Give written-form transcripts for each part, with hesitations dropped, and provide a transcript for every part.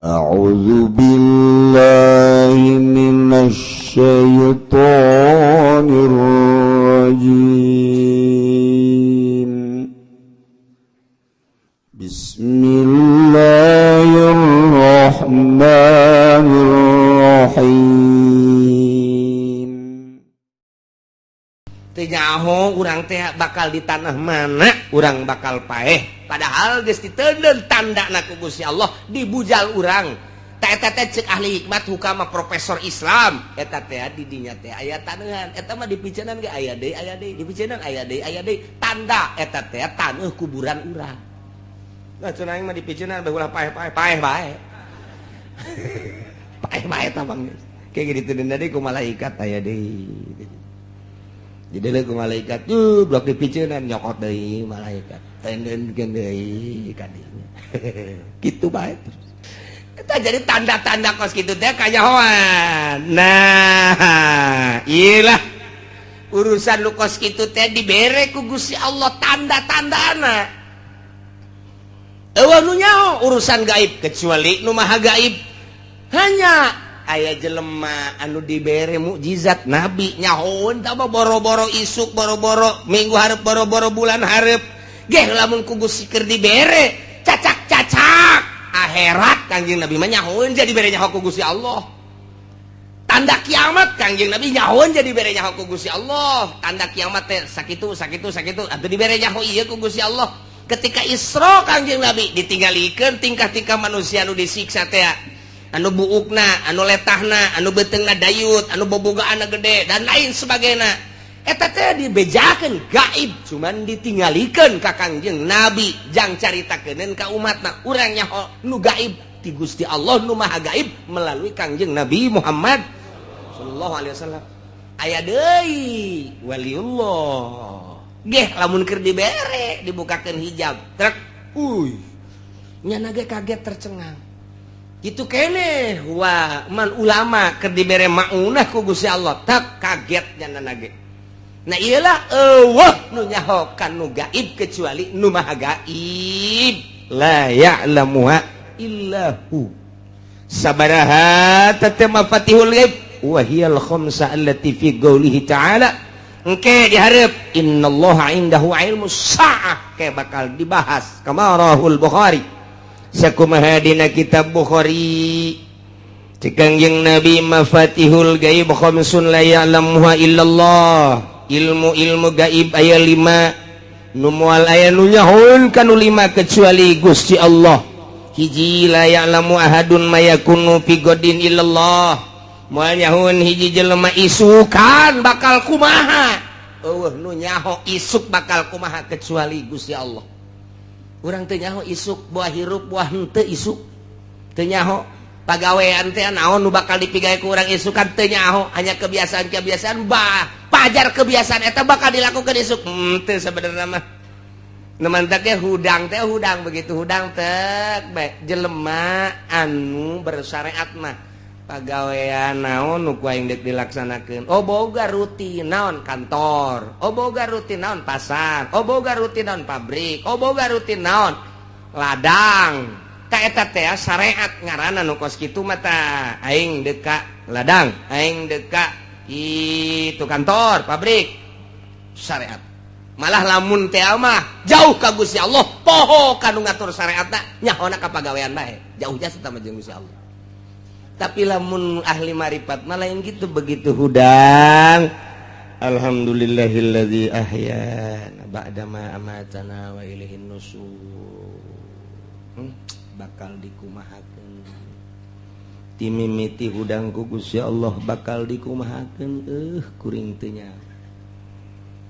أعوذ بالله من الشيطان الرجيم. بسم الله الرحمن الرحيم. Teu nyaho urang teh bakal di tanah mana urang bakal paeh, padahal geus diteundeun tandana ku Gusti Allah, dibujal urang. Ta eta teh cek ahli hikmat hukama, profesor Islam, eta teh di dinya teh aya taneuhan. Eta mah dipiceunan ge aya deui, aya deui, dipiceunan aya deui, aya deui, tanda eta teh taneuh kuburan urang. Nah, cenah aing mah dipiceunan bae ulah paeh-paeh, paeh bae, paeh bae. Eta mah kayak gitu deui ku malaikat, aya deui. Jadi ku malaikat tuh blok dipiceunan, nyokot deui malaikat, tendenkeun deui ka dinya, kitu bae terus. Eta jadi tanda-tanda kos kitu teh kanyahoan. Nah, iyalah urusan lu kos kitu teh dibere ku Gusti Allah tanda-tandana. Euweuh nu nyaho urusan gaib kecuali nu maha gaib. Hanya aya jelema anu dibere mukjizat nabi, nyahoeun tah boro-boro isuk, boro-boro minggu hareup, boro-boro bulan hareup geh, lamun ku Gusti keur dibere cacak-cacak akhirat, Kangjeng Nabi mah nyahoeun. Jadi bere nyaho ku Gusti Allah tanda kiamat, Kangjeng Nabi nyahoeun. Jadi bere nyaho ku Gusti Allah tanda kiamat teh sakitu, sakitu, sakitu atuh dibere nyaho ieu ku Gusti Allah. Ketika Isra, Kangjeng Nabi ditinggalikeun tingkah-tingkah manusia anu disiksa teh, anu buukna, anu letahna, anu beuteungna dayut, anu bobogaanna gede, dan lain sebagainya. Eta teh dibejakeun gaib, cuman ditinggalikeun ka Kangjeng Nabi jang caritakeun ka umatna. Urang nyaho nu gaib ti Gusti Allah nu Maha Gaib melalui Kangjeng Nabi Muhammad sallallahu alaihi wasallam. Aya deui waliullah geh, lamun keur dibere dibukakeun hijab trek, uy, nyana ge kaget, tercengang gitu kene. Wah, man ulama keur dibere maunah ku Gusti Allah, tak kaget nyana ge. Nah, iyalah, euweuh nu nyaho kan nu gaib kecuali nu maha gaib. La ya'lamuha illa hu. Sabaraha teh mafatihul ghaib? Wa hiyal khamsa allati fi qoulihi ta'ala. Engke dihareup, innallaha indahu ilmu sa'ah, kayak bakal dibahas. Kama rawahul Bukhari, sakumaha dina kitab Bukhari. Cek Kangjeng Nabi, mafatihul gaib khamsun la ya'lamuha illallah. Ilmu-ilmu gaib aya lima, nu moal aya nu nyahoeun kanu lima kecuali Gusti Allah. Hiji, la ya'lamu ahadun ma yakunu fi ghadin illallah. Moal nyahoeun hiji jelema isukan bakal kumaha. Euweuh nu nyaho isuk bakal kumaha kecuali Gusti Allah. Urang teu nyaho isuk buah hirup buah henteu isuk, teu nyaho. Pagawean teh naon nu bakal dipigawe ku urang isukan, teu nyaho. Hanya kebiasaan-kebiasaan bah pajar, kebiasaan eta bakal dilakukan isuk teu sebenarnya mah. Nu mantak ge hudang teh hudang, begitu hudang teh bae. Jelema anu bersyariat mah, pagawean naon nu ku aing deuk dilaksanakeun? Oh, boga rutin naon kantor, oh, boga rutin naon pasar, oh, boga rutin naon pabrik, oh, boga rutin naon ladang. Ka eta teh syariat ngaranna nu kos kitu mah. Tah, aing deuk ka ladang, aing deuk ka itu kantor, pabrik, syariat. Malah lamun teh mah jauh ka Gusti Allah, poho kanu ngatur syariatna, nyahona ka pagawean bae, jauh jasa sama jeung Gusti Allah. Tapi lamun ahli marifat mah lain gitu. Begitu hudang, alhamdulillahilladzi ahyana ba'dama amatana wa ilaihin nusur. Bakal dikumahakeun timimiti hudang ku Gusti Allah, bakal dikumahakeun, kuring teu nyaho.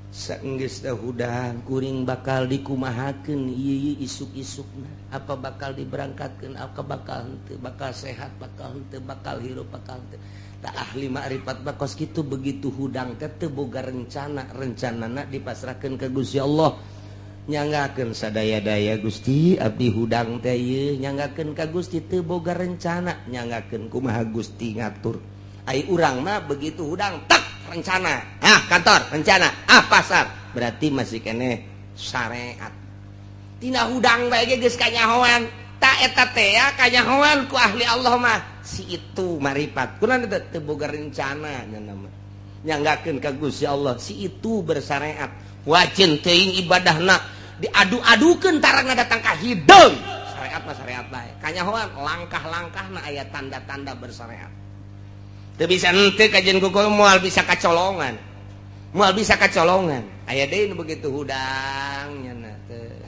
Saenggeus hudang, kuring bakal dikumahakeun ieu isuk-isukna, apa bakal diberangkatkeun, apa bakal henteu, bakal sehat, bakal henteu, bakal hirup, bakal henteu. Tak ahli makrifat bakos kitu, begitu hudang teh teu boga rencana, rencanana dipasrahkeun ke Gusti Allah. Nyanggakeun sadaya-daya, Gusti, abdi hudang teh ieu, nyanggakeun ka Gusti, teu boga rencana, nyanggakeun kumaha Gusti ngatur. Ai urang mah begitu hudang tak rencana, ah kantor rencana, ah pasar, berarti masih kene syariat. Tina hudang bae ge geus kanyahoan. Tak eta teh ya kanyahoan ku ahli Allah mah si itu maripat. Kunaon teu teu boga rencana nya nama. Nyanggakeun ka Gusti Allah si itu bersyariat. Wajin teuing ibadahna diadu-adukeun tarangna datang ka hideung. Syariat mah syariat bae. Kanyahoan langkah-langkahna aya tanda-tanda bersyariat. Teu bisa henteu kajian kuku moal bisa kacolongan. Moal bisa kacolongan. Aya deui nu begitu hudang nya teu.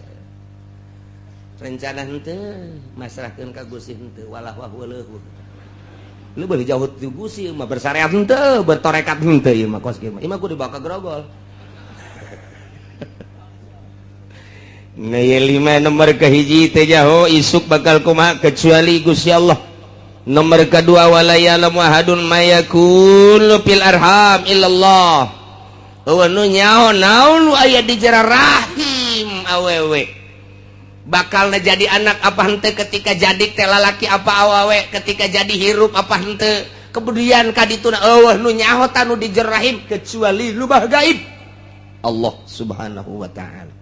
Rencana henteu masrahkeun ka Gusti henteu walah wah leuhur. Lu boleh jauh ti Gusti mah bersyariat henteu, bertorekat henteu ieu mah kos kieu mah. Ieu mah kudu dibawa ka grogol. Nah, lima nomor kahiji teh jaho isuk bakal kumaha kecuali Gusti Allah. Nomor kedua wala ya'lamu ahadun ma yakunu fil arham illallah. Eueuh nu nyaho naon nu aya di jero rahim awewe. Bakal jadi anak apa henteu ketika jadi teh lalaki apa awewe, ketika jadi hirup apa henteu. Kemudian kadituna eueuh nu nyaho tanu di jero rahim kecuali lubah gaib Allah Subhanahu wa taala.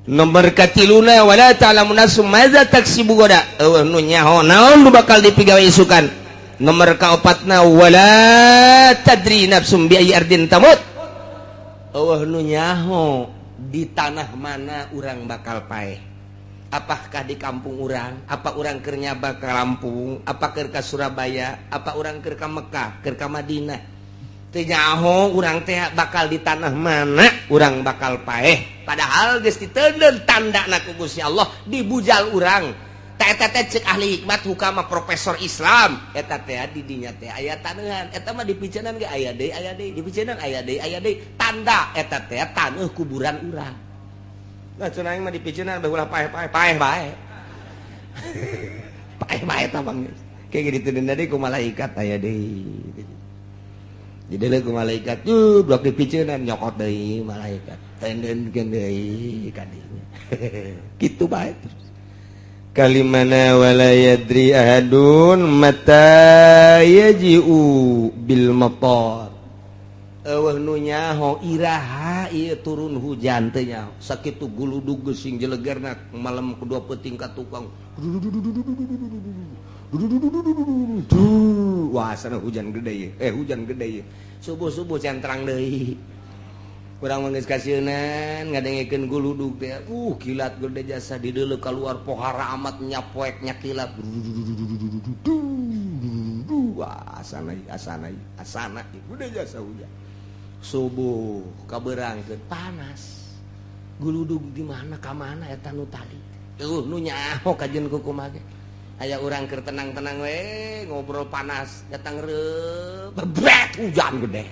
Nomor katiluna wala ta'lamu nafsum madza taksibu gada. Eueuh nu nyaho naon nu bakal dipigawe isukan. Nomor kaopatna wala tadri nafsum bi ayyi ardin tamut. Eueuh nu nyaho di tanah mana urang bakal paeh. Apakah di kampung urang, apa urang keur nyaba ka Lampung, apa keur ka Surabaya, apa urang keur ka Mekah, keur ka Madinah. Teu nyaho urang teh bakal di tanah mana urang bakal paeh. Padahal geus diteundeun tandana ku Gusti Allah dibujal urang. Tah eta teh ceuk ahli hikmat hukama profesor Islam. Eta teh di dinya teh aya taneuhan. Eta mah dipiceunan ge aya deui, dipiceunan aya deui tanda eta teh taneuh kuburan urang. Nah cenah aing mah dipiceunan bae ulah paeh-paeh, paeh bae. Paeh bae tah bang. Kayak gitu deui ku malaikat aya deui. Jadi ku malaikat tuh blok dipiceunan nyokot deui malaikat. Tendeunkeun deui ka dinya. Kitu bae terus. Kalimana wala yadri ahadun mata yaji'u bil matar. Eueuh nu nyaho iraha ieu turun hujan teh nyaho. Sakitu guludug geus sing jelegerna malam kedua peuting ka tukang. Wah, sana hujan gede ye. Hujan gede ye. Subuh-subuh centrang deui. Urang mah geus kasieunan ngadengekeun guludug teh. Kilat gede jasa dideuleu kaluar pohara amat nyapoek nya kilat. Wah, asana asana asana gede jasa hujan. Subuh kabeurangkeun panas. Guludug di mana ka mana eta nu tadi. Nu nyaho kajeun kukumaha ge. Aya urang keur tenang-tenang we ngobrol panas datang reup bebret hujan gede.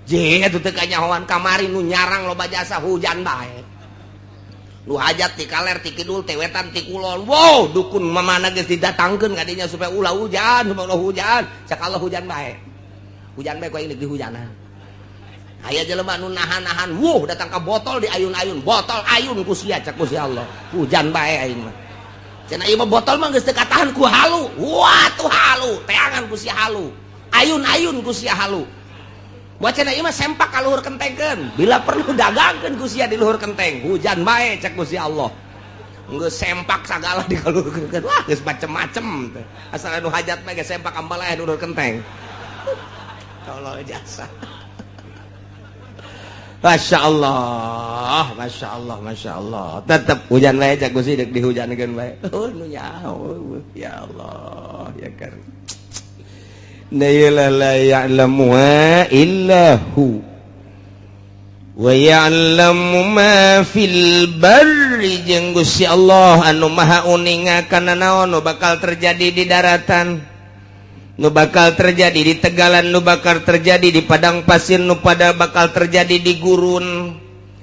Je atuh teu kanyahoan kamari nu nyarang loba jasa hujan bae. Nu hajat ti kaler ti kidul ti wetan ti kulon. Wow, dukun mamana geus didatangkeun ka dinya supaya ulah hujan, supaya ulah hujan. Cak Allah hujan bae. Hujan bae ku aing deuk dihujanan. Aya jelema nu nahan-nahan, wuh datang ka botol di ayun-ayun, botol ayun ku sia cak ku si Allah. Hujan bae aing mah. Cenah ieu mah botol mah geus teu katahan ku halu. Wah tuh halu, teangan ku sia halu. Ayun-ayun ku sia halu. Buat cenah ieu mah sempak ka luhur kentengkeun. Bila perlu dagangkeun ku sia di luhur kenteng. Hujan bae cak ku si Allah. Geus sempak sagala di luhur kenteng. Wah geus macem-macem teh. Asal anu hajat mah geus sempak ambaleh di luhur kenteng. Tolol jasa. Masya Allah, Masya Allah, Masya Allah. Tetep hujan bae cak Gusti deuk dihujankeun bae. Oh nu nyaho. Ya Allah, ya Karim. La la ya'lamuha illa hu. Wa ya'lamu ma fil barri jeung Gusti Allah anu maha uninga kana naon nu bakal terjadi di daratan, nu bakal terjadi di tegalan, nu bakal terjadi di padang pasir, nu pada bakal terjadi di gurun.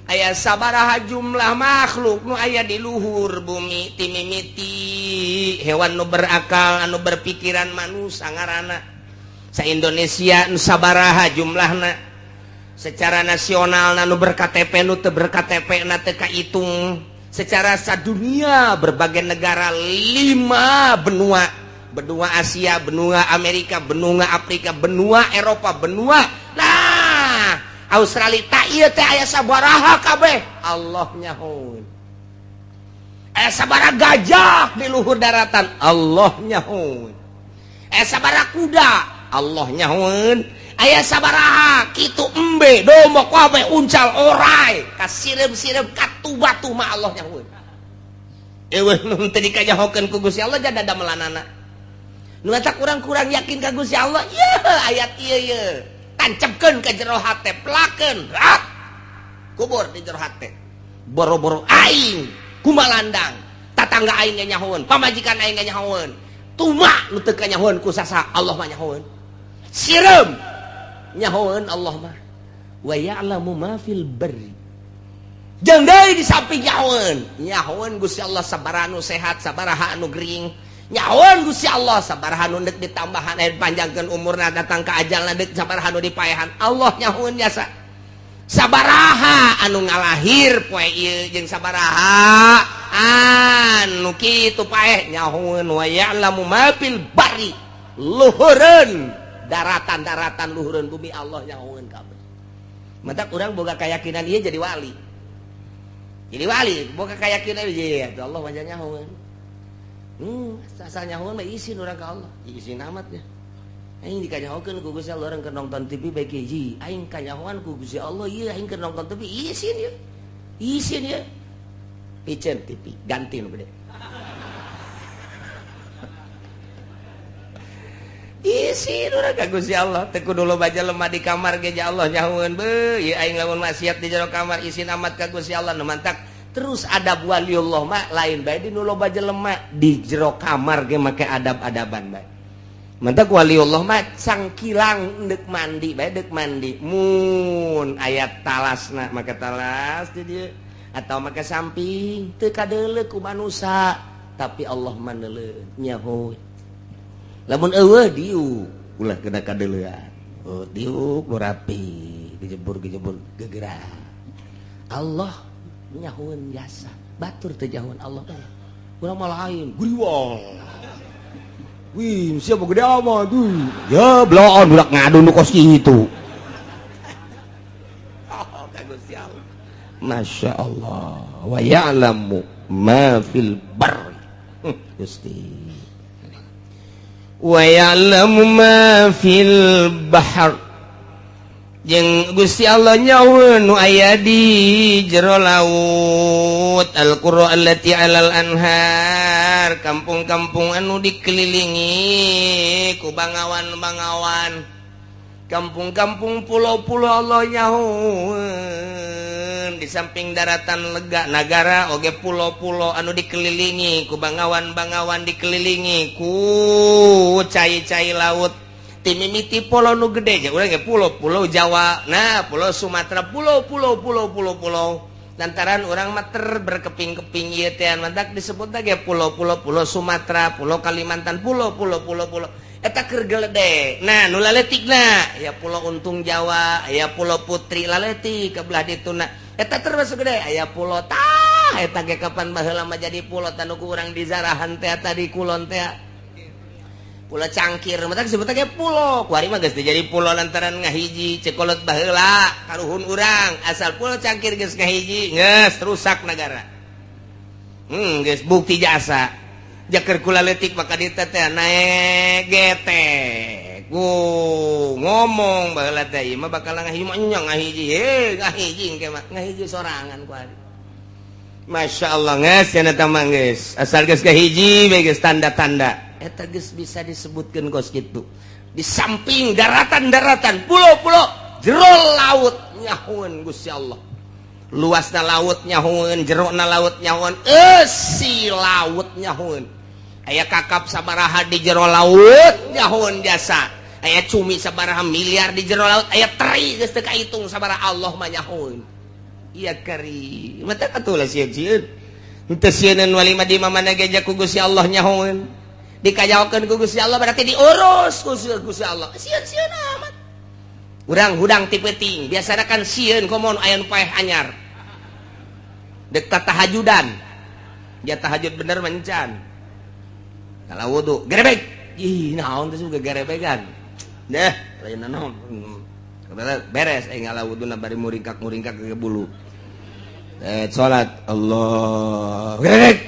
Aya sabaraha jumlah makhluk nu aya di luhur bumi timimiti hewan nu berakal anu berpikiran manusia ngaranna. Sa Indonesia nu sabaraha jumlahna secara nasional nu ber-KTP nu teu ber-KTP na teu kahitung. Secara sadunia berbagai negara 5 benua, benua Asia, benua Amerika, benua Afrika, benua Eropa, benua nah Australia. Tak ieu teh aya sabaraha kabeh Allah nyahoeun. Aya sabaraha gajah di luhur daratan, Allah nyahoeun. Aya sabaraha kuda, Allah nyahoeun. Aya sabaraha kitu embe, domok, wabe, uncal, orai, kasireum-sireum katu batu mah Allah nyahoeun. Eueuh nu teu dikanyahokeun ku Gusti Allah jada damelanana. Nu eta kurang-kurang yakin ka Gusti Allah, ieu ayat ieu ye. Tancapkeun ka jero hate, pelakeun, rak. Kubur di jero hate. Boro-boro aing kumalandang, tatangga aing ge nyahoeun, pamajikan aing ge nyahoeun. Tuma nu teu kanyahoeun ku sasa, Allah mah nyahoeun. Sireum nyahoeun Allah mah. Wa ya'lamu ma fil barri. Jeung deui di samping nyahoeun, nyahoeun Gusti Allah sabaraha nu sehat, sabaraha anu gering. Nyahoeun Gusti Allah sabaraha nu deuk ditambahan aya panjangkeun umurna, datang ka ajalna deuk sabaraha nu dipaehan. Allah nyahoeun jasa. Sabaraha anu ngalahir poe ieu jeung sabaraha anu kitu paeh nyahoeun. Wa ya'lamu ma fil barri, luhureun daratan-daratan, luhureun bumi, Allah nyahoeun kabeh. Matak urang boga keyakinan ieu jadi wali. Jadi wali boga keyakinan ieu ya Allah wajah nyahoeun. Asal nyahoeun mah isin urang ka Allah. Isin amat ya. Aing dikanyahokeun ku Gusti Allah, urang keur nonton TV bae hiji. Aing kanyahoan ku Gusti Allah ieu, aing keur nonton TV isin ieu. Isin ieu. Piceun TV, ganti nu gede. Isin urang ka Gusti Allah, teu kudu loba jelema di kamar ge Allah nyahoeun beuh, ieu aing lamun maksiat di jero kamar isin amat ka Gusti Allah. Nu mantak terus adab waliullah mah lain bae di nu loba jelema, di jero kamar ge make adab-adaban bae. Mantak waliullah mah cangkilang deuk mandi bae, deuk mandi mun aya talasna make talas di dieu atau make samping teu kadeuleu ku manusa, tapi Allah mah neuleuh nyaho. Lamun eueuh diuk ulah kena kadeuleuan. Oh, diuk nu rapi, gejebur-gejebur gegerak. Allah nyahoeun jasa, batur teu nyahoeun Allah. Urang mah lain, guriwang. Wih, siapa gede amat tuh? Ya, bloon budak ngadu nu kos kitu. Oh, ka Gusti Allah. Masya Allah. Wa ya'lamu ma fil barri. Gusti. Wa ya'lamu ma fil bahr. Jeung Gusti Allah nyahoeun nu aya di jero laut. Al-qura allati 'alal anhar, kampung-kampung anu dikelilingi ku bangawan-bangawan, kampung-kampung, pulau-pulau Allah nyahoeun. Di samping daratan lega nagara oge pulau-pulau anu dikelilingi ku bangawan-bangawan, dikelilingi ku cai-cai laut. Timimiti pulau nu gede ja urang ge pulau, Pulau Jawa, nah Pulau Sumatera, pulau pulau pulau pulau pulau, lantaran urang mah ter berkeping-keping ieu teh mantak disebut ge pulau-pulau, Pulau Sumatera, Pulau Kalimantan, pulau pulau pulau pulau eta keur gelede. Nah, nu laletikna ya Pulau Untung Jawa, ya Pulau Putri laletik ke belah dituna, eta termasuk gede. Aya pulau tah eta ge kapan baheula mah jadi pulau tanu ku urang di zarahan teh tadi kulon teh Pulau Cangkir, matak disebut ge pulau. Kuari mah geus jadi pulau lantaran ngahiji cekolot baheula karuhun urang, asal Pulau Cangkir geus ngahiji geus rusak negara. Geus bukti jasa jaker kula leutik maka dieu teh naek getek. Ku ngomong baheula teh ieu mah bakal ngahiji mah nya ngahiji, heh ngahiji engke mah ngahiji sorangan kuari. Masya Allah geus cenah eta mah geus asal geus ngahiji bae geus tanda-tanda. Eta geus bisa disebutkeun kos kitu. Di samping daratan-daratan, pulau-pulau, jero laut nyahoeun Gusti Allah. Luasna laut nyahoeun, jerona laut nyahoeun, eusi laut nyahoeun. Aya kakap sabaraha di jero laut nyahoeun jasa. Aya cumi sabaraha miliar di jero laut, aya teri geus teu kahitung sabaraha, Allah mah nyahoeun. Iya kari. Mata atuh lah sieun-sieun. Henteu sieuneun wali mah di mana ge ku Gusti Allah nyahoeun. Dikajaokeun ku Gusti Allah berarti diurus ku Gusti Allah. Sieun-sieun amat. Urang hudang ti peuting, biasana kan sieun komo aya nu paeh anyar. Dek tahajudan. Dia tahajud bener mencan. Kalau wudu, gerebek. Ih, naon teh juga gerebegan. Deh, lain naon. Beres aing ngala wuduna bari muringkak-muringkak ke bulu. Salat Allah. Gerebek.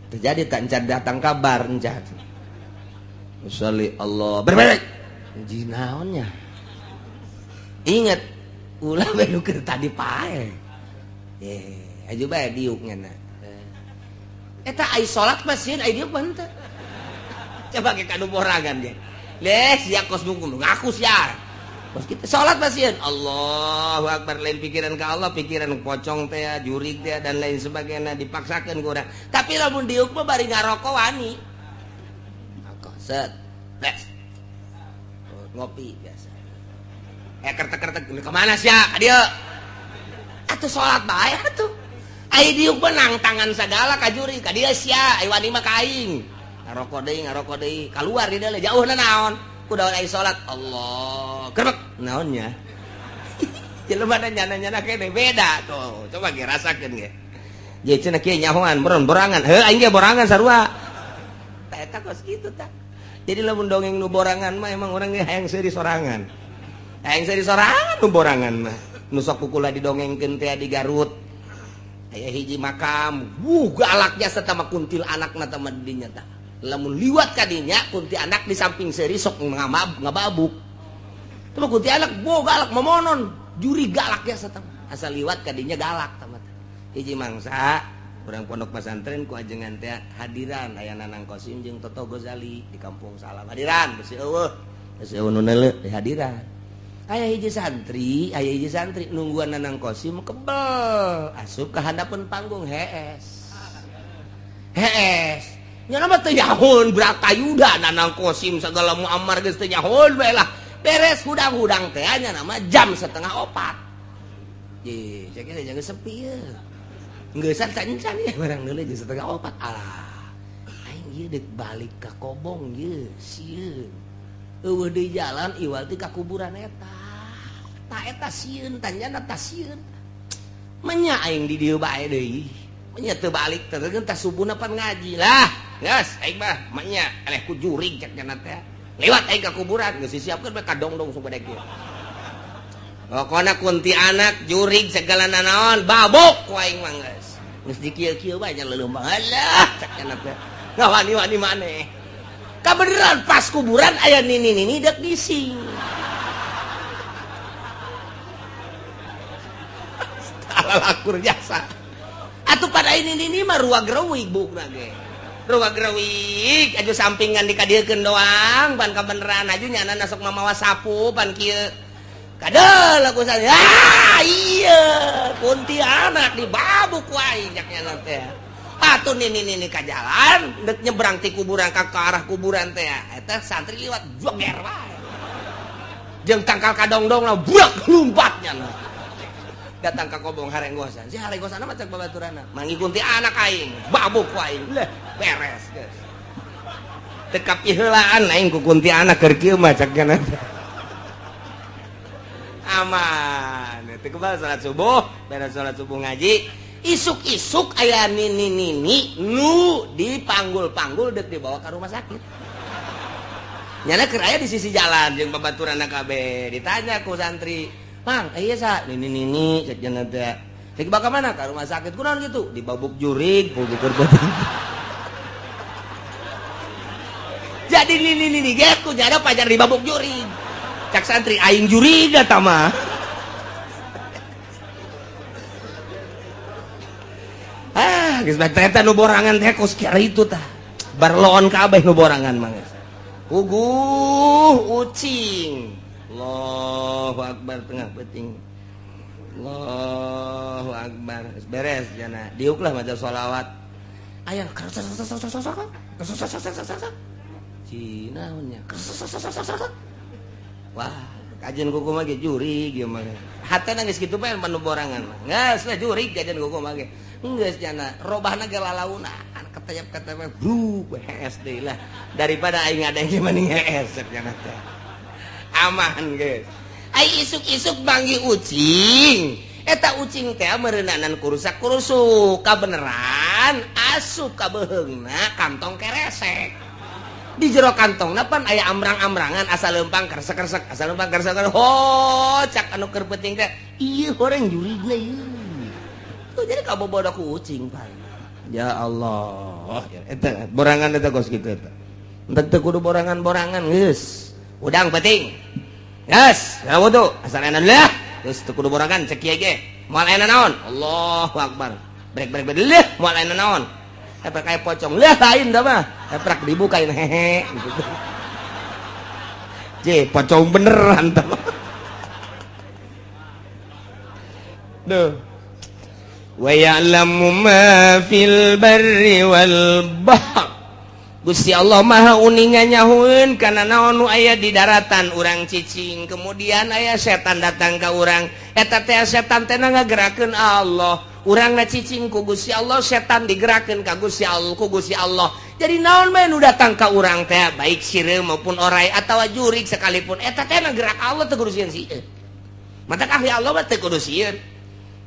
Terjadi tak encan datang kabar encan. Usolli Allah berbalik. Jinaonnya. Ingat ulah we nu keur tadi pae. Aju bae diuk nya. Eta ai salat mah sieun ai diuk mah henteu. Coba ke kanu borangan ge. Leh sia kos ngaku sia. Kos kita salat mah sieun. Allahu akbar lain pikiran ka Allah, pikiran pocong teh, jurig teh dan lain sebagainya dipaksakeun ku urang. Tapi lamun diuk mah bari ngarokok wani. Set, les. Ngopi biasa. Kertek-kertek kemana sia? Ka dieu. Atuh salat bae atuh. Ai diuk menang tangan sagala ka juri ka dieu sia, ai wani mah ka aing. Ngarokok deui, kaluar di dieu jauhna naon? Kudu ai salat. Allah. Kerbek naonnya? Jelema nyana-nyana kene beda tuh. Coba ge rasakeun ge. Jadi cenah kieu nyahoan borangan. Heuh aing ge borangan sarua. Tah eta kos kitu tah. Jadi lamun dongeng nu borangan mah emang orang ge hayang seuri sorangan. Hayang seuri sorangan nu borangan mah. Nu sok kukula didongengkeun teh di Garut. Aya hiji makam, wuh galaknya serta mah kuntil anakna teh mah di dinya tah. Lamun liwat ka dinya kunti anak di samping seuri sok ngababuk. Teh mah kunti anak boh galak momonon, juri galaknya serta mah. Asal liwat ka dinya galak tah mah. Hiji mangsa urang pondok pesantren ku ajengan teh hadiran aya Nanang Kosim jeung Toto Gozali di Kampung Salam hadiran besi eueuh besi eueuh nu neuleuh di hadiran aya hiji santri nungguan Nanang Kosim kebel asup ka handapeun panggung hees hees nya mah teu nyahoun Bratayuda Nanang Kosim sagala Muammar geus teu nyahoun bae lah beres hudang-hudang teh nya nama jam 3:30 ye saya kira jangan sepi ye ngeusan encan ya barang deuleu jeung 3:30 alah aing ieu deuk balik ka Kobong ieu sieun eueuh deui jalan iwal ti ka kuburan eta ta eta sieun tanyana ta sieun menya aing di dieu bae deui menya teu balik teh tah subuhna pan ngaji lah geus aing mah menya eleh ku jurig cek nya teh lewat aing ka kuburan geus disiapkeun bae ka dongdong supaya kieu. Pokona kunti anak jurig segala nanaon babuk ku aing mah geus. Geus dikieu-kieu bae nya leuleum alah cek nya teh. Ngawani-wani maneh. Kabeneran pas kuburan aya nini-nini deuk gising. Lakur jasa. Atuh pada ini nini mah ruag reuwig bukna ge. Ruag reuwig aju sampingan dikadiekeun doang pan kabeneran aju nyana sok mamawa sapu pan kieu. Kadel aku saya, ah iya, kuntilanak dibabuk wae nyaknya teh. Atuh nini ka jalan, dek nyebrang ti kuburan ka arah kuburan teh. Eta santri liwat joger wae. Jeung tangkal kadongdong lah buak lompatnya lah. Datang ka Kobong harenggosan. Si harenggosan mah cek babaturana. Mangi kuntilanak aing, babuk wae. Lah, beres geus. Teu kapiheulaan aing ku kuntilanak keur kieu mah cek nya. Aman itu kebal salat subuh, beres salat subuh ngaji, isuk-isuk aya nini-nini nu dipanggul-panggul dek dibawa ke rumah sakit. Nyana keur aya di sisi jalan jeung babaturan kabeh, ditanya ku santri, "Mang, ieu sa nini-nini cek cenah teh. Dek dibawa ka mana? Ka rumah sakit. Kunaon kitu? Dibabuk jurig, bubukur beuteung." Jadi nini-nini ge ku nyana pajar dibabuk jurig. Cak santri aing jurig eta mah. Ah, geus bae eta nu borangan teh kos kieu tah. Barloon kabeh nu borangan mah geus. Puguh ucing. Allahu akbar tengah peuting. Allahu akbar. Geus beres jana. Diuklah maca sholawat. Aya Cina nya. Wah, kajian kuku mah ge jurig ieu mah. Hatena geus kitu bae manu borangan mah. Geus lah jurig kajian kuku mah ge. Geus jana robahna ge lalaunan ketayap-ketayap bruk hees deui lah. Daripada aing ngadeng mending hees cek jana teh. Aman geus. Ai isuk-isuk manggih ucing. Eta ucing teh meureunanan kurusak-kurusuk kabeneran asup ka beuheungna kantong keresek. Di jero kantongna pan aya amrang-amrangan asal lempang keresek-keresek asal lempang keresek-keresek ho cak anu keur peuting teh ieu horeng jurigna ieu. Tuh jadi kabobodo ku ucing pan. Ya Allah, eta borangan eta kos kitu eta. Entek teu kudu borangan-borangan geus. Udang penting. Yes, ya wudu. Asal enak lah. Geus teu kudu borangan cek kiai ge. Moal aya naon? Allahu akbar. Brek brek brek leuh moal aya naon. Eta kayak pocong. Leuh lain dah mah. Eprak dibukain hehe gitu. Je, pocong beneran tah. Duh. Wa ya'lamu ma fil barri wal bahr. Gusti Allah Maha uninga nyahueun kana naon nu aya di daratan urang cicing, kemudian aya setan datang ka urang, eta teh setan teh ngagerakeun Allah, urang ngacicing ku Gusti Allah, setan digerakeun ka Gusti Allah ku Gusti Allah. Jadi naon bae nu datang ka urang teh, baik sireum maupun orai atawa jurig sekalipun, eta teh gerak Allah teu kudu sieun sieun. Matak ahli Allah mah teu kudu sieun.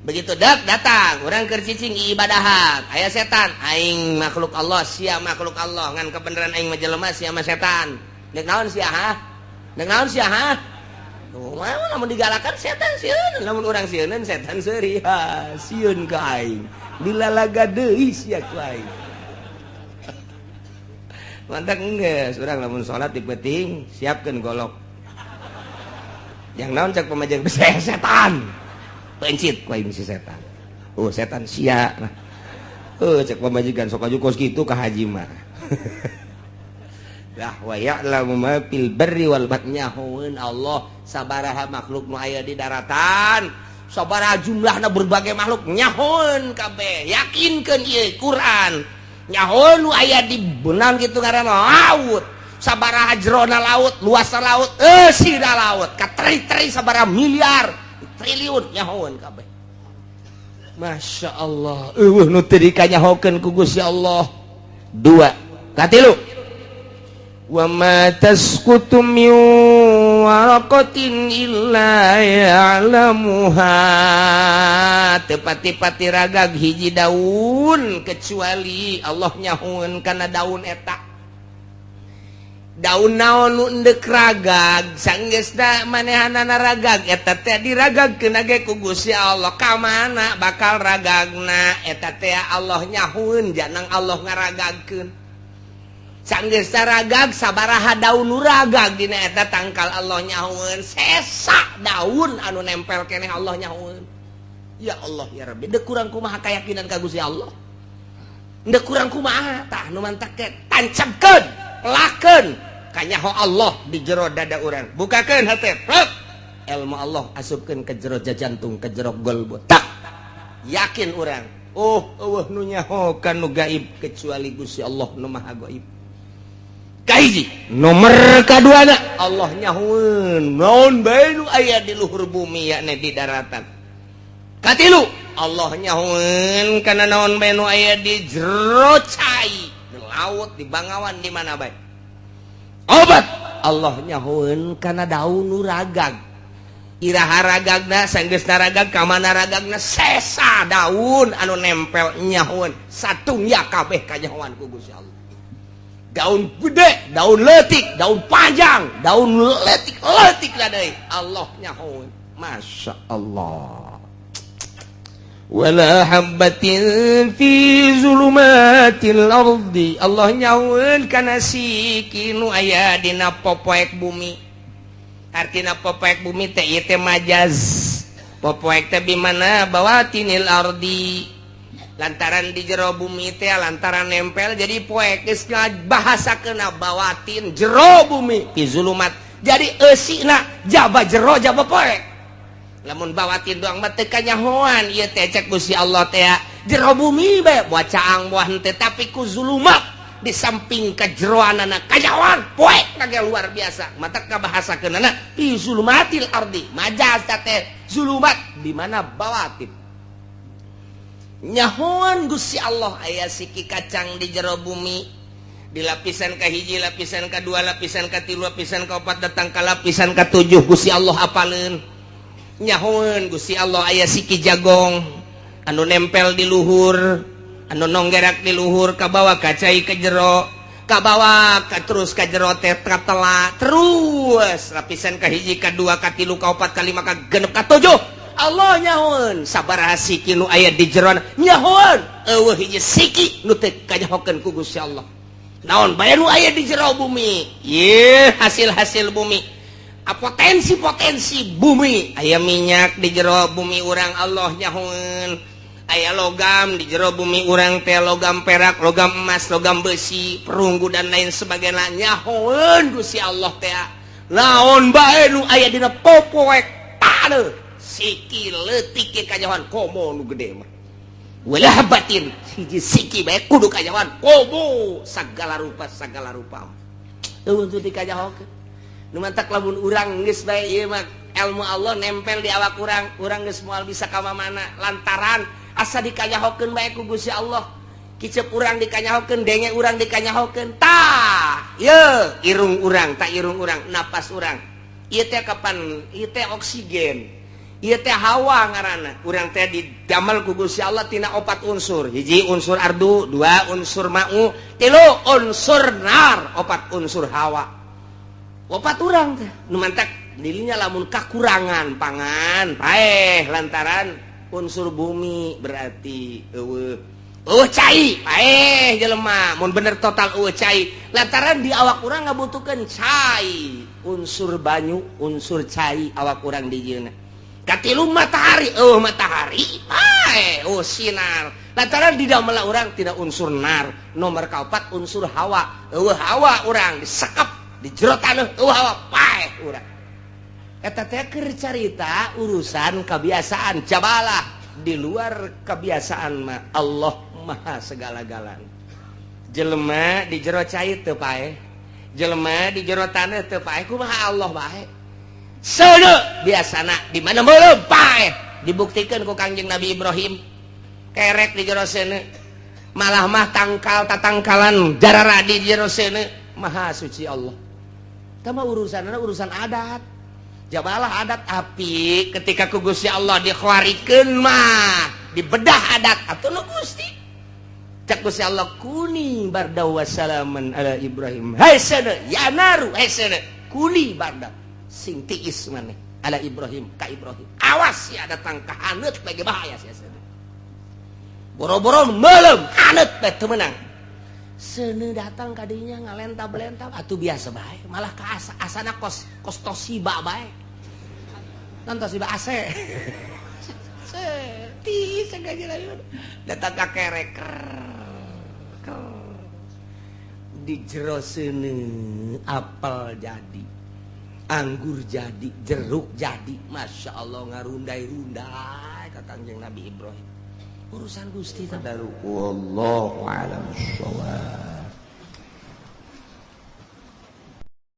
Begitu dak datang orang keur cicing ibadahan aya setan, aing makhluk Allah sia makhluk Allah, ngan kebenaran aing mah jelema sia mah setan. Deuk naon sia ha? Deuk naon sia ha? Tuh mah lamun digalakan setan sieun, lamun urang sieuneun setan seuri, ha sieun ka aing. Dilalaga deui sia ku aing. Mantak geus urang lamun salat di peuting siapkeun golok. Yang naon cak pamajikan setan. Pencit ku aing si setan. Oh setan sia. Oh cek pamajikan sok aju kos kitu ka haji mah. Lah wa ya'lamu ma fil barri wal bahri, nyahoeun Allah sabaraha makhluk nu aya di daratan, sabaraha jumlahna berbagai makhluk nyahoeun kabeh. Yakinkeun ieu Quran. Nyahoeun nu aya di benang kitu ngaranna laut. Sabaraha jerona laut, luasna laut, eusina laut, kateri-teri sabaraha miliar triliun nyahoeun kabeh. Masya Allah, eueuh nu teu dikanyahokeun ku Gusti Allah. Dua, katilu. Wa ma tasqutu min waraqatin illa ya'lamuha. Teu pati-pati ragag hiji daun kecuali Allah nyahoeun kana daun eta. Daun naon nu endek ragag sanggeusna manehanana ragag eta teh diragagkeun ge ku Gusti Allah, ka mana bakal ragagna eta teh Allah nyahueun janang Allah ngaragagkeun. Sanggeusna ragag sabaraha daun nu ragag dina eta tangkal Allah nyahueun, sesa daun anu nempel keneh Allah nyahueun. Ya Allah ya Rabbi, deuk kurang kumaha kayakinan ka Gusti Allah, deuk kurang kumaha tah nu mantak teh tancapkeun laken kanyaho Allah di jero dada urang, bukakeun hate plek ilmu Allah asupkeun ke jero jantung, ke jero golbu, tak yakin urang oh eueuh nu nyaho ka nu gaib kecuali Gusti Allah nu maha gaib. Kahiji nomor kaduana Allah nyahoeun naon bae nu aya di luhur bumi yakni di daratan. Katilu Allah nyahoeun kana naon bae nu aya di jero cai, laut, di bangawan, di mana bae. Obat Allah nyahoeun kana daun nu ragag, iraha ragagna, sanggeusna ragag ka mana ragagna, sesa daun anu nempel nyahoeun, satungya kabeh kanyahoan ku Gusti Allah. Daun gede, daun leutik, daun panjang, daun leutik leutik deui Allah nyahoeun. Masya Allah. Wala habbatin fi zulumatil ardi, Allah nyahoeun kana siki nu aya dina popoek bumi. Artina popoek bumi teh ieu teh majaz. Popoek teh di mana bawatinil ardi, lantaran di jero bumi teh lantaran nempel jadi poek, geus bahasakeuna bawatin jero bumi fi zulumat. Jadi eusina jaba jero jaba poek. Lamun bawatin doang mah teu kanyahoan ieu teh cek Gusti Allah teh jero bumi bae buah caang buah henteu, tapi ku zulumat di samping kejeroanana kanyahoan poek kage luar biasa. Mata kabahasakeunana fi zulumatil ardi majaz teh zulumat di mana bawatin. Nyahoan Gusti Allah aya siki kacang di jero bumi, di lapisan kahiji, lapisan kedua, lapisan katilu, lapisan keempat, datang ke lapisan ketujuh Gusti Allah apaleun. Nyahoeun Gusti Allah aya siki jagong anu nempel di luhur, anu nonggerak di luhur kabawa kacai ke jero, kabawa ka terus ka jero teh katela terus lapisan kahiji, kadua, katilu, kaopat, kalima, ka genep, katujuh. Allah nyahoeun sabaraha siki nu aya di jero nyahoeun, eueuh hiji siki nu teu kanyahokeun ku Gusti Allah. Naon bae nu aya di jero bumi ye, hasil-hasil bumi, potensi-potensi bumi, aya minyak di jero bumi urang, Allah nyahoeun. Aya logam di jero bumi urang teh, logam perak, logam emas, logam besi, perunggu, dan lain sebagainya, nyahoeun Gusti Allah teh. Naon bae nu aya dina popoek taneuh, siki leutik ge kanyahoan, komo nu gede mah. Wala habbatin, hiji siki bae kudu kanyahoan, komo sagala rupa, segala rupa eueuh teu dikanyahokeun. Nu mantak lamun urang geus bae ieu mah ilmu Allah nempel di awak urang, urang geus moal bisa ka mana lantaran asa dikanyahokeun bae ku Gusti Allah. Kicep urang dikanyahokeun, denge urang dikanyahokeun, tah ye irung urang, tak irung urang, napas urang ieu teh kapan ieu teh oksigen, ieu teh hawa ngaranna. Urang teh didamel ku Gusti Allah tina opat unsur: hiji unsur ardu, dua unsur ma'u, tilu unsur nar, opat unsur hawa. Opat urang teh. Nu mantak dirinya lamun kakurangan pangan paeh lantaran unsur bumi, berarti eueuh eueuh cai, paeh jelema mun bener total eueuh cai lantaran di awak urang ngabutuhkeun cai, unsur banyu, unsur cai awak urang dijieunna. Katilu matahari, eueuh matahari paeh, oh sinar lantaran di dalam urang tidak unsur nar. Nomor kaopat unsur hawa, eueuh hawa urang disekep di jero taneuh, eueuh hawa paeh urang. Eta teh keur carita urusan kebiasaan jabalah. Di luar kebiasaan mah Allah maha segala-galana. Jelema di jero cai teu paeh, jelema di jero taneuh teu paeh, kumaha Allah bae? Seuneu biasana di mana meuleum paeh. Dibuktikan ku Kangjeng Nabi Ibrahim, kerek di jero seuneu, malah mah tangkal tatangkalan jarara di jero seuneu. Maha suci Allah. Tama urusan urusan adat jabalah, adat api ketika ku Gusti Allah dikhawarikeun mah dibedah adat atuh nu Gusti. Cak Gusti Allah, kuni barda wassalaman ala Ibrahim. Hai seuneu ya naru, hai seuneu, kuni barda, sing tiis maneh, ala Ibrahim, ka Ibrahim. Awas ya datang ka haneut bae, bahaya sia seuneu. Boro-boro meuleum, haneut bae teu meunang. Seuneu datang kadinya ngalentap-lentap atuh biasa bae, malah ka asa asana kos kos Toshiba bae. Nan Toshiba AC. Tiis datang ka kerek di jero seuneu, apel jadi, anggur jadi, jeruk jadi, Masya Allah, ngarundai-rundai ka Kangjeng Nabi Ibrahim. Urusan Gusti. Wallahu a'lam bissawab.